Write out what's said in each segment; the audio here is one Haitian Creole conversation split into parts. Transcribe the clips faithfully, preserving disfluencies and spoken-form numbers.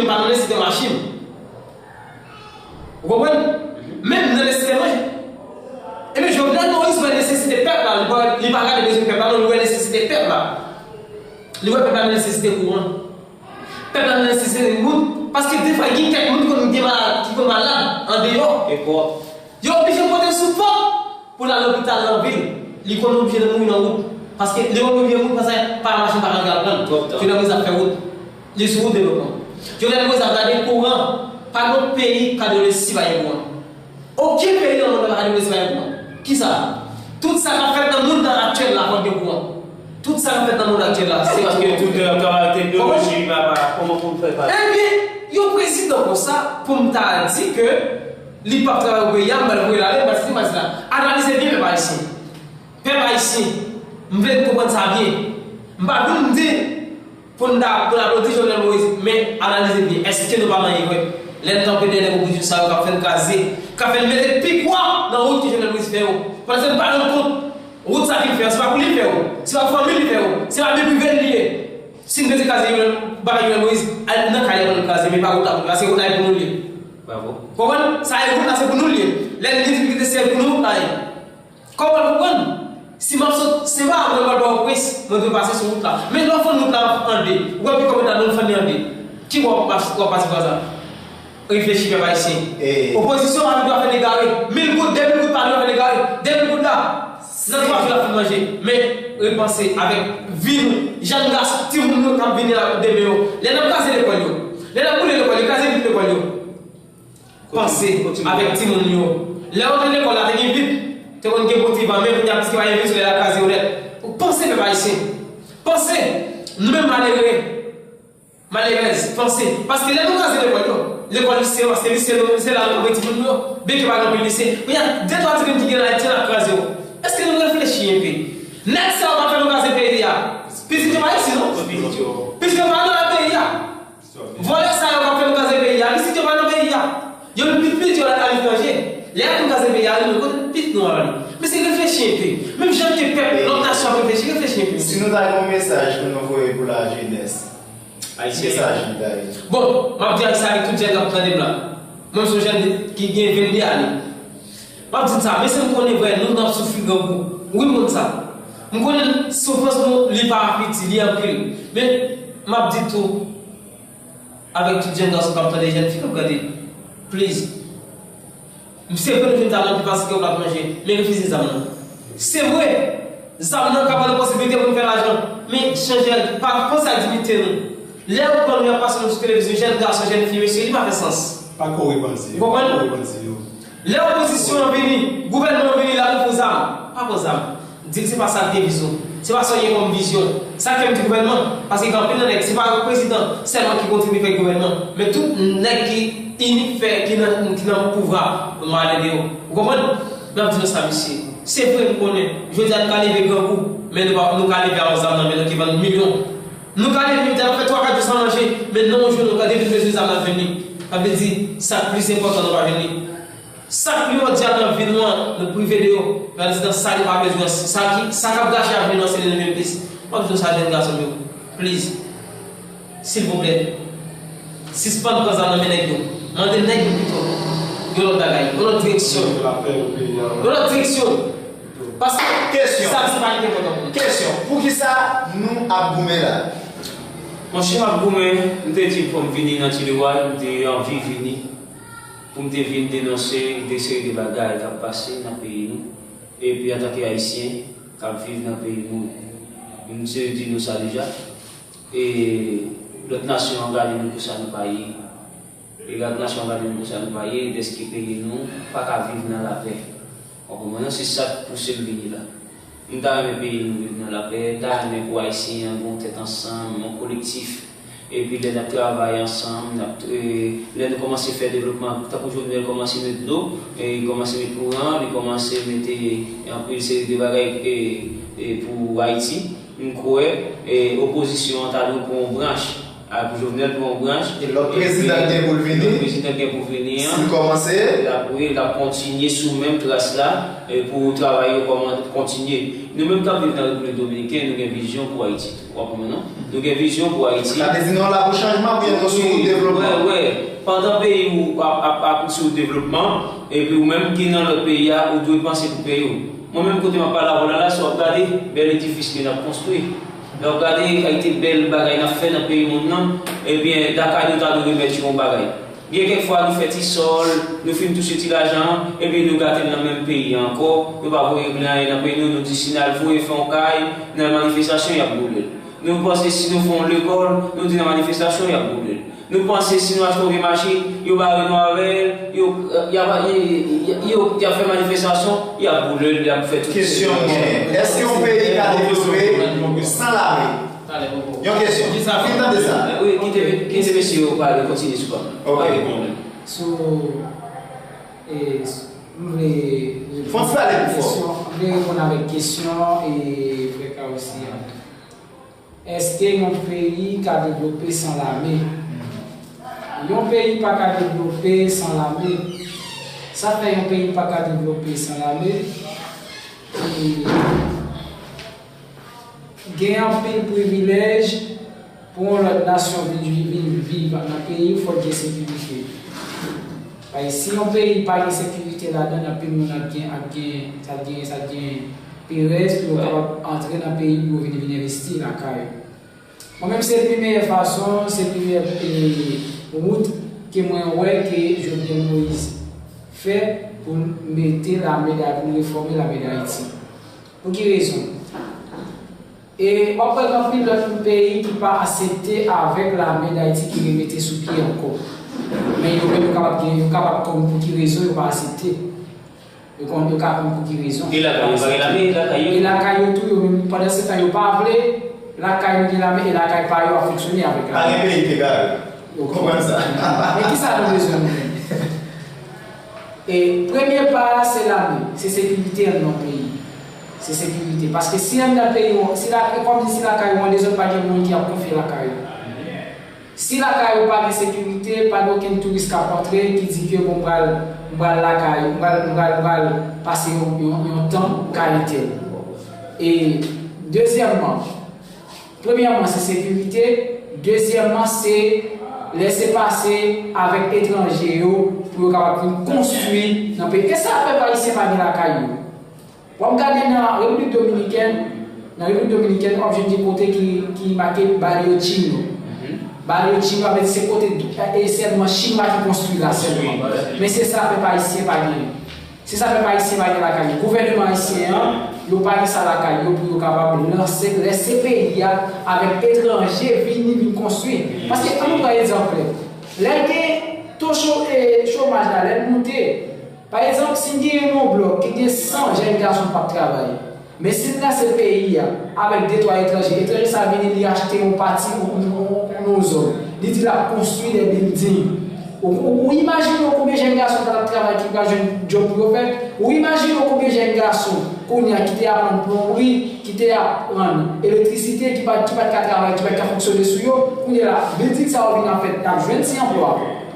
pa nan nesesite machin. Ou konprann? Menm nan nesesite manje. Epi Jovenel Moïse wè nesesite pèp la, li pa, li pa gade bezwen pèp la, non, li wè nesesite pèp la. Li wè pèp la nan nesesite kouran. Pèp la nan nesesite wout. Paske defwa, gen kèk moun ki konn gen malad, ki konn malad andeyò. Yo oblije pote sou pòt pou l al lopital nan vil. Li konn oblije mouri nan wout. Paske li konn oblije mouri paske pa machin pa ka al pran l. Jovenel Moïse ap fè wout. Li sou wout devlopman. Jovenel Moïse ap gade kouran. Pa gen yon peyi k ka devlope si pa gen kouran. Okenn peyi nan mond nan pa ka devlope si pa gen kouran. Kisa? Tout sa k ap fèt nan mond nan aktyèl la fòk gen kouran. Tout sa k ap fèt nan mond aktyèl la, se paske yo tout travay teknoloji, papa, kòman pou n fè pa? Ebyen, yon prezidan konsa, pou m ta di ke li p ap travay pou peyi a, m pral voye l ale, m pral site, m pral site la. Analize byen, pèp ayisyen. Pèp ayisyen, m vle n konprann sa byen. M pa vin di pou n ta, pou n aplodi Jovenel Moïse, men analize byen. Èske nou pa nan erè? Lè n kanpe dèyè nèg opozisyon sa yo k ap fè n kraze, k ap fè n mete pikwa nan wout ke Jovenel Moïse fè yo. Pandan se n pa rann kont, wout sa ki l fè yo, se pa pou li l fè yo. Se pa pou fanmi l li fè yo. Se pa byen prive l li ye. Si n bezwen kraze Jovenel, bagay Jovenel Moïse, al nan kay li pou nou kraze, men pa wout la pou nou, paske wout la e pou nou l ye. Bravo. Konprann? Sa e wout la se pou nou l ye. Lè n gen difikilte se pou nou wout la ye. Kòman w konprann? Si m ap sot Senba, mwen pral ba w prens, mwen dwe pase sou wout la. Men lè w fann wout la an de, ou wè pi kòman nan fann li an de. Ki bò w ap pase, w ap pase kwa sa? Reflechi pèp ayisyen. Opozisyon pa gen dwa fè n egare. Mil goud, de mil goud pa gen dwa fè n egare. De mil goud la, nan twa jou l ap fin manje. Men repanse avèk vi nou, jèn gason, timoun nou k ap vini la demen yo. Lè n ap kraze lekòl yo, lè n ap boule lekòl yo, kraze vit lekòl yo. Panse avèk timoun yo. Lè yo te lekòl la, te gen vit, te konn gen bon ti van, men kounye a piske pa gen vit, solèy la kraze yo nèt. Panse pèp ayisyen. Panse, nou menm malere. Malerèz, panse. Paske lè nou kraze lekòl yo, lekòl lise yo, paske lise nou, se la nou voye timoun nou yo, byenke pa gen anpil lise. Kounye a, de twa timoun ki gen nan Ayiti, n ap kraze yo. Èske nou reflechi enpe? Nèg sa yo k ap fè nou kraze peyi a, pitit yo pa isit, non? Pitit yo pa nan peyi a. Vòlè sa yo k ap fè nou kraze peyi a, pitit yo pa nan peyi a. Yo vin pitit yo aletranje. Lè y ap vin kraze peyi a, nou kote pitit nou ap ale? Mesye, reflechi enpe. Menm jan ke pèp lòt nasyon ap reflechi, reflechi enpe. Si nou ta gen yon mesaj pou nou voye pou lajenès, ki mesaj li ta ye? Bon, m ap di sa avèk tout jèn k ap tande m la. Mwen, m se yon jèn ki gen vennde ane. M ap di sa, mesye, m konnen vrè, nou, n ap soufri grangou. Wi, m konn sa. M konnen soufrans nou, li pa piti, li anpil. Men, m ap di tou, avèk tout jèn gason k ap tande, jèn fi k ap gade, please. Se vre nou jwenn zam nan pi fasil ke yon plat manje, men refize zam nan. Se vre, zam nan ka ban nou posibilite pou nou fè lajan, men chanje, pa panse ak diyite nou. Lè yo pran nou, y ap pase nou sou televizyon, jèn gason, jèn fi, mesye, li pa fè sans. Pa kore bandi yo, pa kore bandi yo. Lè opozisyon an vini, gouvènman an vini, l ap ofri w zam. Pa pran zam. Di l se pa sa k deviz ou. Se pa sa w gen kòm vizyon. Sa k fè m di gouvènman, paske gen anpil nan nèg, se pa prezidan sèlman ki kontribye fè gouvènman, men tout nèg ki ini fè, ki nan, ki nan pouvwa, nou ale de yo. Ou konprann? M ap di nou sa, mesye. Se vre, m konnen, jodi a nou ka leve grangou, men nou pa, nou ka leve a yon zam nan men nou ki vann milyon. Nou ka leve, nou fè twa, kat jou san manje, men nan yon jounen, nou ka depi nou bezwen zam nan vini. Sa vle di, sa k plis enpòtan nou pa jwenn li. Sa k primòdyal nan vi nou an, nou prive de yo. Yo al di nan sa nou pa bezwen an. Sa ki, sa k ap gache avni nou an, se li nou jwenn plis. M ap di nou sa, jèn gason m yo. Please. Silvouplè. Sispann pran zam nan men nèg yo. Mande nèg yo pito yon lòt bagay, yon lòt direksyon. Yon lòt direksyon. Paske sa se pa li ki enpòtan pou nou. Kesyon. Poukisa nou ap goumen la? Monchè, m ap goumen, m te di fò m vini nan Ti Leway, m te anvi vini. Pou m te vin denonse de seri de bagay k ap pase nan peyi nou, epi antanke Ayisyen k ap viv nan peyi nou, m te di nou sa deja, e lòt nasyon an gade nou pou sa nou pa ye, e lòt nasyon an gade nou pou sa nou pa ye, dèske peyi nou pa ka viv nan lapè. Ou konprann? Se sa k pouse m vini la. M ta renmen peyi nou viv nan lapè, m ta renmen pou Ayisyen an gen yon tèt ansanm, yon kolektif. Epi lè n ap travay ansanm, n ap, e, lè nou kòmanse fè devlopman, tankou Jovenel kòmanse met dlo, e, li kòmanse met kouran, li kòmanse mete anpil seri de bagay, e, e, pou Ayiti, m kwè, e, opozisyon an ta dwe pran yon branch Ak Jovenel pran yon branch. E lòt prezidan gen pou l vini. Lòt prezidan gen pou vini an. Si l kòmanse. L ap, wi, l ap kontinye sou menm tras la, e pou travay yo kòman-, kontinye. Nou menm k ap viv nan Repiblik Dominikèn, nou gen vizyon pou Ayiti tou. W ap konprann, non? Nou gen vizyon pou Ayiti. Sa vle di nou la pou chanjman, pou nou sou wout devlopman. Wi, wi. Pandan peyi ou ap, ap, ap sou devlopman, epi ou menm ki nan lòt peyi a, ou dwe panse pou peyi w. Mwen menm kote m ap pale avè w la, la, si w ap gade, bèl edifis ke n ap konstwi. Lè w ap gade kalite bèl bagay n ap fè nan peyi moun nan, ebyen, lakay nou ta dwe remèt yo yon bagay. Gen kèk fwa nou fè ti sòl, nou fin touche ti lajan an, epi nou gate l nan menm peyi a ankò, nou pa voye regle anyen nan peyi nou, nou di si n al voye fè yon kay, nan manifestasyon, y ap boule l. Nou panse si nou fè yon lekòl, nou di nan manifestasyon, y ap boule l. Nou panse si nou achte yon vye machin, yo bare nou avè l, yo, y ap, y, y, y, yo, y ap fè manifestasyon, y ap boule l, y ap fè tout. Kesyon m genyen, èske yon peyi ka devlope san lame? Yon kesyon. Fin tande sa. Wi, kite, kite mesye yo pale, kontinye sou pale. Ok. Pa gen pwoblèm. So, e, m vle Fon ti pale pi fò. Kesyon, m vle reponn avèk kesyon e frè Ka osi an. Èske yon peyi ka devlope san lame? Yon peyi pa ka devlope san lame. Sa fè yon peyi pa ka devlope san lame? E gen anpil privilèj pou yon lòt nasyon vin, vin, vin viv nan peyi, fòk gen sekirite. Paske si yon peyi pa gen sekirite ladan, anpil moun ap gen, ap gen, sa gen, sa gen perèz pou yo kapab antre nan peyi pou yo vin, vin envesti lakay yo. Mwen menm, se pi meyè fason, se pi meyè, e, wout ke mwen wè ke Jovenel Moïse fè pou l mete lame, pou l refòme lame Dayiti. Pou ki rezon? E w ap wè gen anpil lòt peyi ki pa aksepte avèk lame Dayiti ki remete sou pye ankò. Men yo menm yo kapab gen, yo kapab konn pou ki rezon yo pa aksepte. Yo konn, yo ka konn pou ki rezon. E lakay yo pa gen lame, lakay yo. E lakay yo tou, yo menm, pandan se tan yo pa vle lakay yo gen lame, e lakay pa yo ap fonksyone avèk lame. Pa gen peyi ki egare. Ou konprann sa? Men kisa nou bezwen nou menm? E premye pa a, se lame, se sekirite anndan peyi. Se sekirite. Paske si anndan peyi ou, si la, e kòm si lakay ou an dezòd, pa gen moun ki ap konfye lakay ou. Si lakay ou pa gen sekirite, pa gen okenn touris k ap antre ki di ke, bon, m pral, m pral lakay, m pral, m pral, m pral pase yon, yon, yon tan kay entèl. E dezyèmman, premyèman, se sekirite. Dezyèmman, se lese pase avèk etranje yo pou yo kapab vin konstwi nan peyi. E sa pèp ayisyen pa gen lakay yo. W ap gade nan Repiblik Dominikèn, nan Repiblik Dominikèn, w ap jwenn gen kote ki, ki make Barrio Chino. Barrio Chino, sa vle di se kote, e sèlman Chinwa ki konstwi la sèlman. Men se sa pèp ayisyen pa genyen. Se sa pèp ayisyen pa gen lakay yo. Gouvènman ayisyen an, yo pa gen sa lakay yo pou yo kapab lanse, lese peyi a avèk etranje vini, vin konstwi. Paske, ann nou pran egzanp klè. Lè gen to cho-, e, chomaj la, lè l moute, pa egzanp, si n genyen yon blòk ki gen san jèn gason k ap travay, men si n lanse peyi a avèk de twa etranje, etranje sa a vini, li achte yon pati, yon, yon, yon, yon zòn, li di l ap konstwi de bilding. Ou, ou, ou imajine w konbyen jèn gason pa t ap travay ki pral jwenn djòb pou yo fè? Ou imajine w konbyen jèn gason kounye a ki te aprann plonbri, ki te aprann elektrisite, ki pa, ki pa t ka travay, ki pa t ka fonksyone sou yo? Kounye a la, bilding sa yo vin ap fèt, y ap jwenn ti anplwa.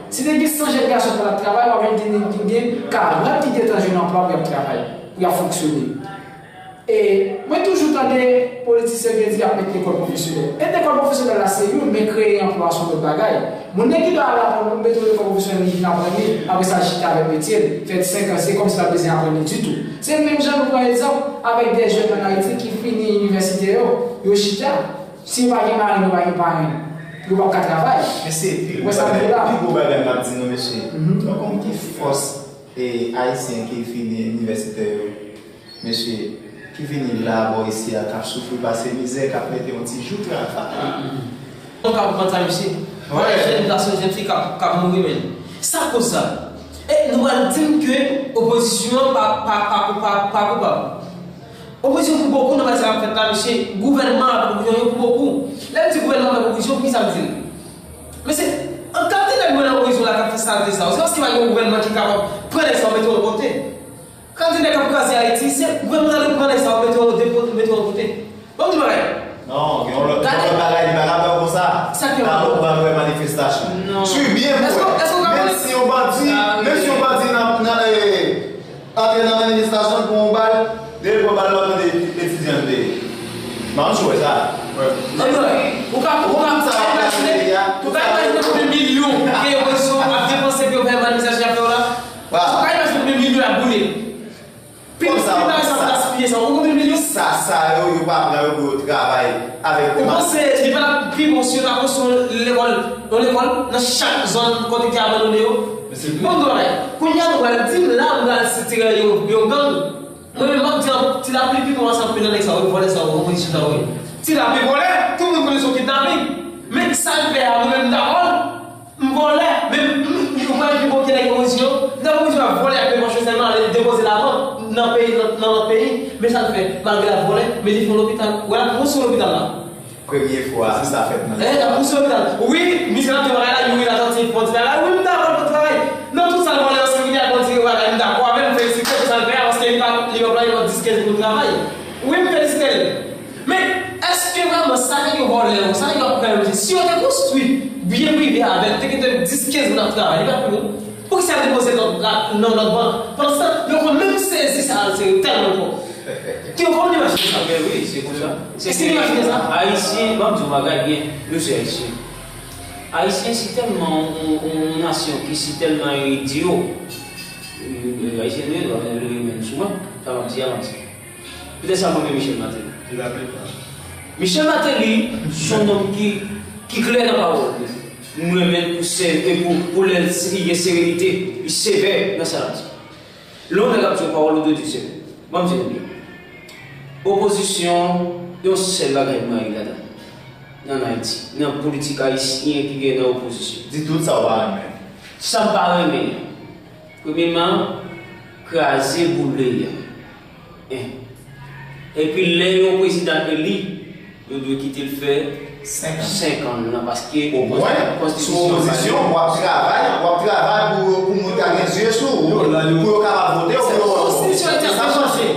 Si te gen san jèn gason pa t ap travay, w ap jwenn gen, gen, gen karant ki gentan jwenn anplwa pou y ap travay, pou y ap fonksyone. E mwen toujou tande politisyen yo di y ap met lekòl pwofesyonèl. Met lekòl pwofesyonèl la se youn, men kreye anplwa se yon lòt bagay. Moun nan ki dwe al aprann, mete yon lekòl pwofesyonèl, li vin aprann li, apre sa l chita avèk metye l, fè senk an, se kòmsi l pa t bezwen aprann li ditou. Se menm jan nou pran egzanp avèk de jèn ann Ayiti ki fini inivèsite yo, yo chita. Si yo pa gen mari, yo pa gen parenn, yo p ap ka travay. Men se pi gwo bagay, pi gwo bagay m ap di nou, mesye. Donk, konn ki fòs, e, ayisyen ki fini inivèsitè yo, mesye, ki vini la bò isi a, k ap soufri, pase mizè, k ap mete yon ti jou travay. Mwen ka konprann sa, mesye. Wè. Jèn gason, jèn fi k ap, k ap mouri, men. Sa k koz sa? E nou pral di m ke opozisyon an pa, pa, pa, pa, pa koupab. Opozisyon pou bokou nan bagay sa k ap fèt la, mesye. Gouvènman avèk opozisyon yo pou bokou. Lè m di gouvènman avèk opozisyon, poukisa m di l? Mesye, an kalite nèg mwen nan opozisyon la k ap fè salte sa yo, se paske pa gen yon gouvènman ki kapab pran nèg sa yo mete yo kote. Kalite nèg k ap kraze Ayiti, se gouvènman ta dwe pran nèg sa yo mete yo depo-, mete yo kote. Ban m di bagay. Non, gen yon lòt, gen yon lòt bagay, li pa ka fè konsa. Sa k fè? Non, jwe sa. Anyway, ou ka, ou ka imajine, ou ka imajine konbyen milyon ke opozisyon ap depanse pou yo fè manifestasyon y ap fè yo la? Ou ka imajine konbyen milyon y ap boule? Pi, pi bagay sa pou gaspiye sa, ou konbyen milyon? Sa, sa yo, yo pa pran yo pou yo travay avèk. Ou panse li pa t ap pi bon si yo ta konstwi yon lekòl, yon lekòl nan chak zòn kote ki abandone yo? Bon, nou bagay. Kounye a nou pral di m la, m pral sitire yon, yon gang. Mwen menm, m ap di an ti lapli pi bon ansanm nan nèg sa yo, vòlè sa yo, opozisyon sa yo. Ti lapli vòlè, tout moun konnen se yon kidnaping. Men sa l fè a, mwen menm m dakò l. M vòlè, men m, m, m, mwen pi bon ke nèg opozisyon. M dakò opozisyon ap vòlè ak men pòch yo sèlman, ale depoze lajan nan peyi, nan, nan lòt peyi. Men sa l fè, malgre l ap vòlè, men li fè yon lopital. Wè, l ap konstwi lopital la. Premye fwa sa fèt nan. Eh, l ap konstwi lopital. Wi, misye l ap di bagay la, Youri Latortue fè yon ti bagay. Wi, m dakò l fè travay. Nan tout sa l vòlè yo, se Youri Latortue bagay, m dakò avè l, m felisite l pou sa l fè a, paske li pa, li pa planye lòt dis kenz moun travay. Wi, m felisite l. Men, èske vrèman sa nèg yo vòlè yo, sa nèg yo ap pran yo, si yo te konstwi byen prive avè l, te gen dis kenz moun ap travay, li pa t pi bon? Poukisa yo depoze lòt la nan lòt bank? Pandan se tan, yo konn menm sezi sa al sere tèlman fò. Ki yo konn imajine sa? Men wi, se konsa. Èske nou imajine sa? Ayisyen, ban m di yon bagay byen, nou se Ayisyen. Ayisyen si tèlman yon, yon, yon nasyon ki si tèlman idyo. Ayisyen nou ye, nou pa vin leve men nou sou mwen. Sa m ap di a, m ap di. Petèt sa manke Michel Martelly. Michel Martelly se yon nonm ki, ki klè nan pawòl li. M renmen l pou sè, e pou, pou lè li gen serenite, li sevè nan sa l ap di. Lè yon nèg ap di yon pawòl, ou dwe di sevè. Ban m di nou byen. Opozisyon, yon sèl bagay m rayi ladan l. Nan Ayiti, nan politik ayisyen ki gen nan opozisyon. Di tout sa w pa renmen. Sa m pa renmen an. Premyeman, kraze boule a. Epi lè yon prezidan eli, yo dwe kite l fè senk an nan, paske konstitisyon w ap travay, w ap travay pou, pou moun ta gen zye sou ou, pou yo kapab vote w, pou yo... Konstitisyon Ayiti ap chanje.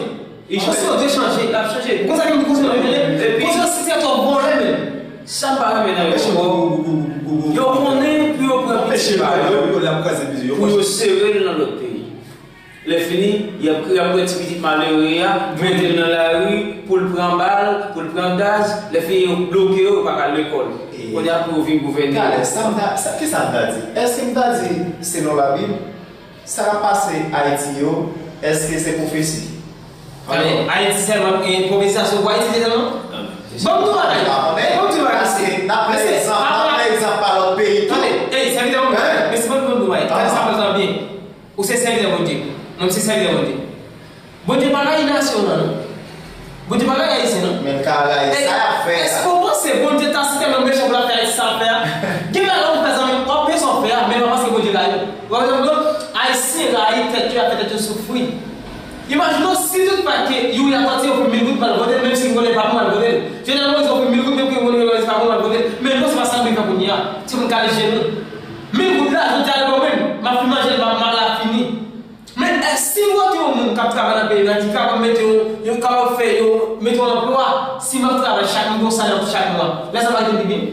Konstitisyon dwe chanje. L ap chanje. Konsa ke m di konstitisyon dwe chanje. Konstitisyon twò vòlè menm. Sa m pa renmen nan yo, yo konnen pou yo pran pitit pa yo, pou yo sere l nan lòt peyi. Lè fini, y ap, y ap pran ti pitit malere a, mete l nan lari, pou l pran bal, pou l pran gaz, lè fini yo bloke yo, yo pa ka al lekòl. Kounye a pou yo vin gouvène yo. Talè, sa m ta, sa, kisa m ta di? Èske m ta di, selon Labib, sa k ap pase Ayiti yo, èske se pwofesi? Tande, Ayiti sèlman, e, pwofesi a se pou Ayiti sèlman? Ban m di w bagay. Ban m di w bagay. Paske n ap pran egzanp, n ap pran egzanp pa lòt peyi tou. Tande, ey, sèvitè mwen, mesye, ban m di w bagay. Tande sa, prezan byen. Ou se sèvitè Bondye. Mwen, m se sèvitè Bondye. Bondye pa rayi nasyon an, non. Bondye pa rayi Ayisyen, non. Men l ka rayi sa y ap fè a. Èske w panse Bondye ta si tèlman mechan pou l ap fè Ayiti sa l ap fè a? Gen bagay w ap fè, zanmi m, w ap fè sa w ap fè a, men pa paske Bondye rayi w. Ou konprann, non? Ayisyen rayi tèt yo, y ap fè tèt yo soufri. Imajine w si tout pa ke Youri Latortue ofri mil goud, m al vote l, menm si m konnen l pa pou m al vote l. Jovenel Moïse ofri mil goud, menm si m konnen l pa pou m al vote l. Men non, se pa sa nou vin fè kounye a. Timoun kale jenou. Mil goud la, jodi a, yo ban mwen, m ap fin manje l, m ap, m ap la fini. Men èske si m vote yon moun k ap travay nan peyi m nan, ki kapab mete yon, yon kapab fè yon, mete yon anplwa, si m ap travay chak, m gen yon salè chak mwa, lè sa pa gen pi byen?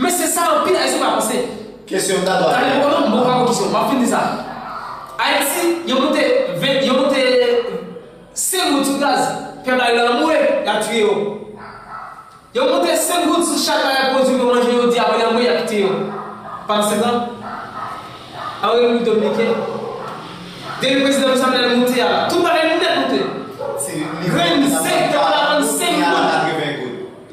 Men se sa anpil Ayisyen pa panse. Kesyon m ta dwe... Tande, bon, non, bon, pa bon kesyon, m ap fin di sa. Ayiti, yo moute ven, yo moute senk goud sou gaz, pèp la yo nan mouri, y ap tiye yo. Yo moute senk goud sou chak bagay pwodui yo manje, yo di apre nan mwen y ap kite yo. Pandan se tan, an Repiblik Dominiken, depi prezidan Jovenel moute a la, tout bagay nèt moute. Grenn zenk te konn ap vann senk goud.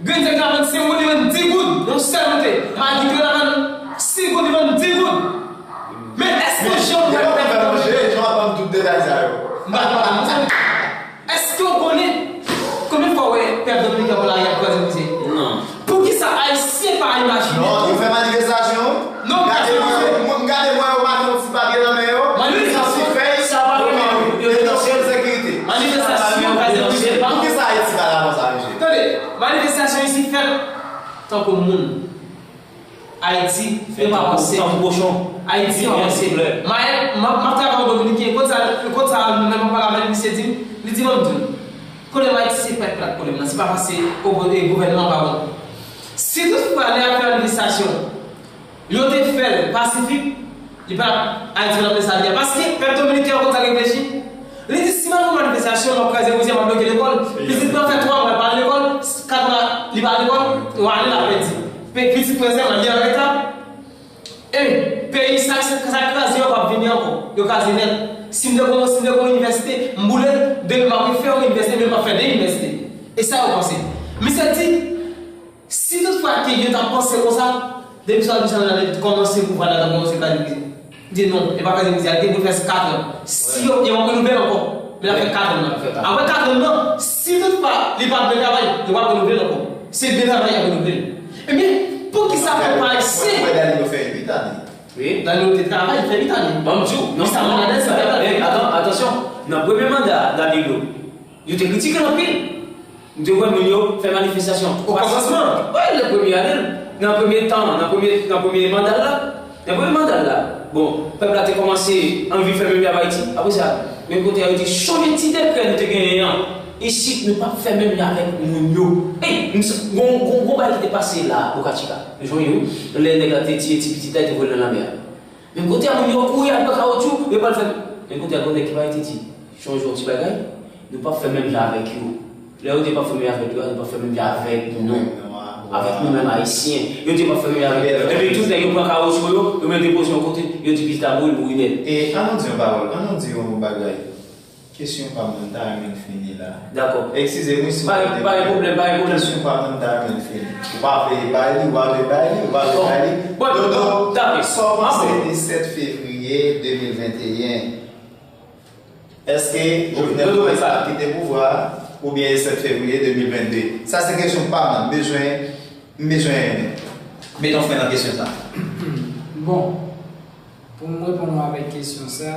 Grenn zenk te konn ap vann senk goud, li vann dis goud. Yon sèl moute. Magi te konn ap vann sis goud, li vann dis goud. Men èske jan w wè pèp... Jan w ap ban m tout detay sa yo. M pa, m pa, m pa. Èske w konnen konbyen fwa w wè pèp dominiken pran lari ap kraze brize? Non. Poukisa Ayisyen pa imajine tou? Non, yo fè manifestasyon. Non, gade mwen, m gade mwen, yo mete yon ti papye nan men yo, yo soti fèy, yo denonse ensekirite. Manifestasyon kraze brize pa. Poukisa Ayiti pa la konsa, mesye? Tande, manifestasyon isit fèt tankou moun. Ayiti, yo pa panse. Tankou kochon. Ayiti pa panse. M ap, m ap travay an Dominiken. Kot sa, kot sa, menm mwen pale avè l, misye di m, li di, ban m di w. Pwoblèm Ayiti, se pèp la k pwoblèm nan. Se pa paske gouvènman an pa bon. Si toutfwa lè y ap fè manifestasyon, yo te fè l pasifik, li pa t ap, Ayiti pa t ap lè sa rive a. Paske pèp dominiken an konn sa l reflechi. Li di, si m al nan manifestasyon, m ap kraze brize, m ap bloke lekòl. Pitit mwen fè twa mwa, l pa al lekòl, kat mwa Prezan, li an reta. E peyi sa, sa, sa kraze, yo p ap vini ankò. Yo kraze nèt. Si m te gon, si m te gon inivèsite, m boule l, demen m ap refè yon inivèsite, men m ap fè de inivèsite. E sa yo panse. Misye di, si toutfwa ke yo ta panse konsa, depi sa, depi sa, kòmanse pouvwa la, ta kòmanse kraze. Di non, e pa kraze misye, li te pou fè katran. Si yo, yo p ap renouvle l ankò, men l ap fè katran nan. Apre katran nan, si toutfwa li pa byen travay, yo p ap renouvle l ankò. Se byen travay y ap renouvle l. Ebyen, poukisa pèp ayisyen? Mwen, Danilo fè uit ane. Wi. Danilo te travay, li fè uit ane. Bon, m di w, non, non, sa mwen gade, se travay. Atan, atansyon, nan premye manda Danilo, yo te kritike l anpil. M te wè moun yo fè manifestasyon. O kòmansman? Wi, nan premye ane l, nan premye tan, nan premye, nan premye manda l la, nan premye manda l la. Bon, pèp la te kòmanse anvi fè menm jan avèk Ayiti. Apre sa, menm kote a yo di, chonje ti dekrè nou te genyen an. Isit, nou p ap fè menm jan avèk moun yo. Ey, m s- gon, gon, gon bagay ki te pase la, Boca Chica. Nou sonje, wi, lè nèg la te tiye ti pitit la, te voye l nan lanmè a. Menm kote a, moun yo kouri al pran kawotchou, yo pral fè. Menm kote a, gon nèg ki parèt te di, chonje yon ti bagay, nou p ap fè menm jan avèk yo. Lè yo di pa fè menm avèk yo, yo pa fè menm avèk nou. Avèk nou menm Ayisyen. Yo di pa fè menm avèk yo. Epi tout nèg yo pran kawotchou yo, yo mete poze yon kote, yo di pitit la mouri, mouri nèt. E ann nou di yon pawòl, ann nou di yon bagay. Kesyon pa m nan, m ta renmen l fini la. Dakò. Eskize m wi si m Pa gen, pa gen pwoblèm, pa gen pwoblèm. Kesyon pa m nan, m ta renmen l fini. Ou pa vle bay li, ou pa vle bay li, ou pa vle bay li. Bon, Dodo, dakò. Sa w panse de sèt fevriye de mil venteyen? Èske Jovenel Moïse ap kite pouvwa a, oubyen e sèt fevriye de mil vennde? Sa se kesyon pa m nan. M bezwen, m bezwen mete yon fren nan kesyon sa. Bon, pou m reponn ou avèk kesyon sa,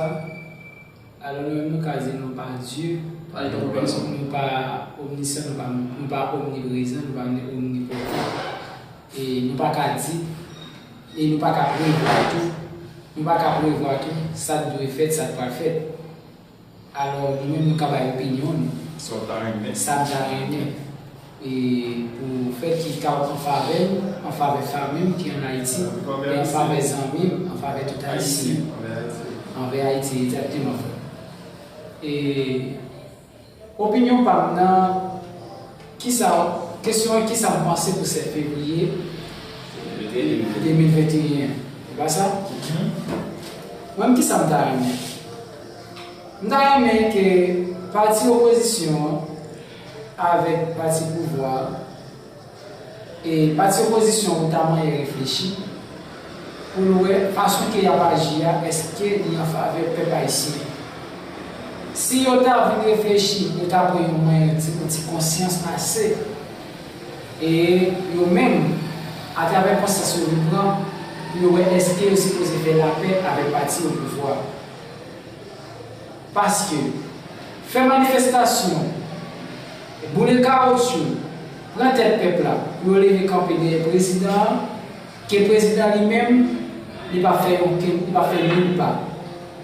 alò nou menm nou ka di nou pa Dye, nou pa omnisyan, nou pa, nou pa omniprezan, nou pa omnipotan. E nou pa ka di, e nou pa ka prevwa tou, nou pa ka prevwa tou sa k dwe fèt, sa k pral fèt. Alò, nou menm nou ka bay opinyon nou. Sa w ta renmen? Sa m ta renmen. E pou fèt ki ka an favè m, an favè fanmi m ki ann Ayiti, e an favè zanmi m, an favè tout Ayisyen, anvè Ayiti, egzakteman, frè. E opinyon pa m nan, kisa, kesyon an, kisa m panse pou sèt fevriye de mil venteyen an? E pa sa? Mwen menm, kisa m ta renmen? M ta renmen ke pati opozisyon an avèk pati pouvwa a, e pati opozisyon an ta manyen reflechi pou l wè fason ke y ap aji a, èske li an favè pèp ayisyen. Si yo ta vin reflechi, yo ta pran yon manyen, yon ti, yon ti konsyans ase, e yo menm, atravè konsyans yo vin pran, pou yo wè èske yo sipoze fè lapè avèk pati o pouvwa. Paske fè manifestasyon, boule kawotchou, pran tèt pèp la, pou yo leve kanpe dèyè prezidan an, ke prezidan li menm, li pa fè okenn, li pa fè nil pa.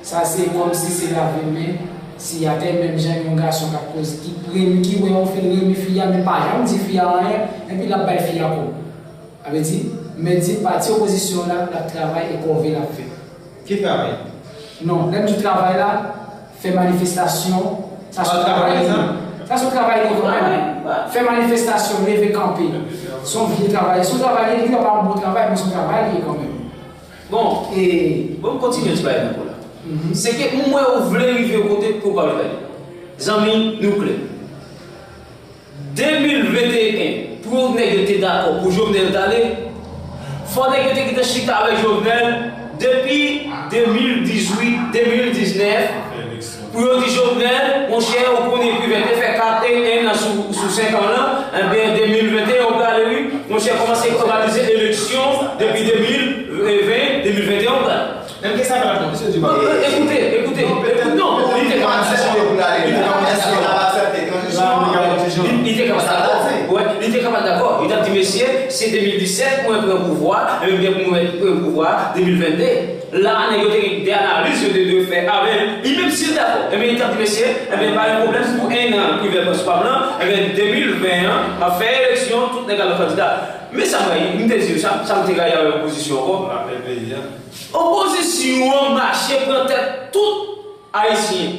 Sa se kòmsi se lave men, si atè, menm jan yon gason k ap koze, ki remi, ki wè yon fi, l remi fi a, men pa janm di fi a anyen, epi l ap bay fi a kòb. Sa vle di, men di pati opozisyon la, l ap travay e kòve l ap fè. Ki travay? Non, lè m di travay la, fè manifestasyon, sa se yon travay li ye. Sa se yon travay li ye kanmenm. Fè manifestasyon, leve kanpe. Se yon vye travay. Se yon travay li ye, li pa yon bon travay, men se yon travay li ye kanmenm. Bon, e, bon, m kontinye ti bagay nan po la. Se ke m wè ou vle rive yon kote ke w pa vle ale. Zanmi, nou klè. De mil venteyen, pou nèg yo te dakò pou Jovenel t ale, fò nèg yo te gentan chita avèk Jovenel depi de mil dizuit, de mil diznèf, pou yo di Jovenel, monchè, ou konnen Privè te fè kat e en nan sou, sou senk an lan, enben, de mil venteyen ou prale, wi, monchè, kòmanse òganize eleksyon depi de mil ven, de mil venteyen ou prale. Menm ke sa pa bon, misye di pa. Ekoute, ekoute, ekoute, non, li te kapab dakò. Li te kapab dakò. Li, li te kapab dakò. Wè, li te kapab dakò. Li t ap di, mesye, se de mil disèt mwen pran pouvwa, e m gen pou mwen pran pouvwa de mil vennde. La, nèg yo te gen de analiz yo te dwe fè avè l. Li menm si l dakò, enben, li t ap di, mesye, enben, pa gen pwoblèm, si pou en an, Privè pran sou pa m lan, enben, de mil ven an, m ap fè eleksyon, tout nèg ap kandida. Men sa m rayi, m te di w sa, sa m te rayi avè opozisyon ankò. Lapè peyi a. Opozisyon an mache pran tèt tout Ayisyen.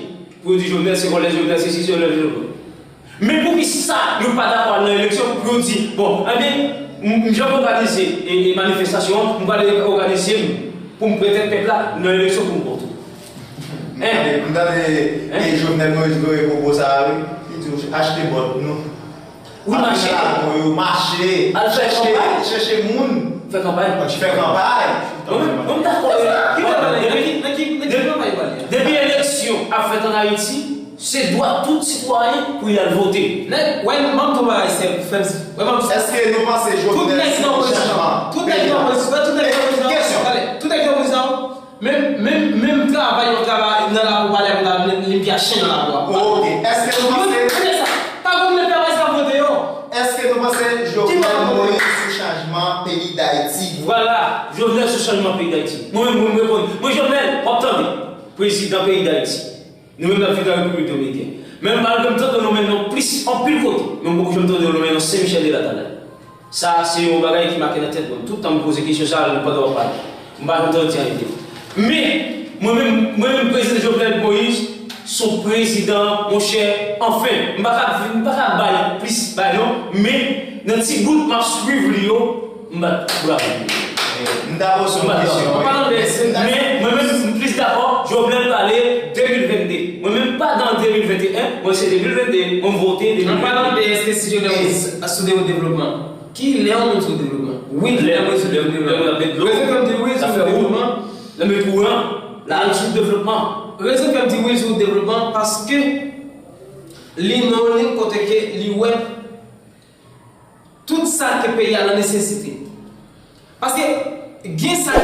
Pou yo di Jovenel se vòlè, Jovenel se si, Jovenel se vòlè. Men poukisa yo pa dakò al nan eleksyon pou yo di, bon, enben, M, m janm òganize e, e manifestasyon an, m pral òganize m pou m prete pèp la nan eleksyon pou m konte. M tande, m tande e Jovenel Moïse voye pwopo sa a, wi. Li di w achte bòt nou. Wi, mache. Al fè kanpay. Chèche moun. Fè kanpay. Fè kanpay. Mwen menm, mwen dakò. Ki kanpay? Depi eleksyon ap fèt ann Ayiti, se dwa tout sitwayen pou y al vote. Nèg, wè, m ap di w bagay senp, frè m. Wè, m ap di w. Èske nou panse Jovenel se yon chanjman? Tout nèg nan opozisyon, tout nèg nan opozisyon, tout nèg nan opozisyon, menm, menm, menm travay yo travay nan lakou palè pou ta li pya chen nan lakou a. Ok. Èske nou panse. Yo, kote sa? Pa konn menm travay sa vote yo. Èske nou panse Jovenel Moïse sou chanjman peyi Dayiti? Vwala, Jovenel sou chanjman peyi Dayiti. Mwen menm, mwen reponn. Mwen, Jovenel, w ap tande. Prezidan peyi Dayiti. Nou menm n ap viv nan Repiblik Dominikèn. Men m pa janm tande w nonmen non plis anpil kote. Men m poko janm tande w nonmen non Sen Michèl de Latalay. Sa se yon bagay ki make nan tèt mwen. Tout tan m poze kesyon sa a, pandan w ap pale. M pa janm tande w di anyen de li. Men, mwen menm, mwen menm prezidan Jovenel Moïse, se yon prezidan, monchè, anfen, m pa ka, m pa ka bay plis bay non, men nan ti bout m ap swiv li yo, m bat bravo. M ta poze yon kesyon. An palan de, men mwen menm m plis dakò Jovenel pale de mil vennde. Mwen menm pa nan de mil venteyen, mwen se de mil vennde, mwen vote de mil vennde. An palan de, èske si Jovenel Moïse sou de devlopman, ki lè yon moun sou devlopman? Wi, lè mwen sou devlopman. Rezon fè m di wi sou devlopman. Lè mwen kouran, la sou devlopman. Rezon fè m di wi sou devlopman, paske li nan yon liy kote ke li wè tout sa ke peyi a nan nesesite. Paske gen sa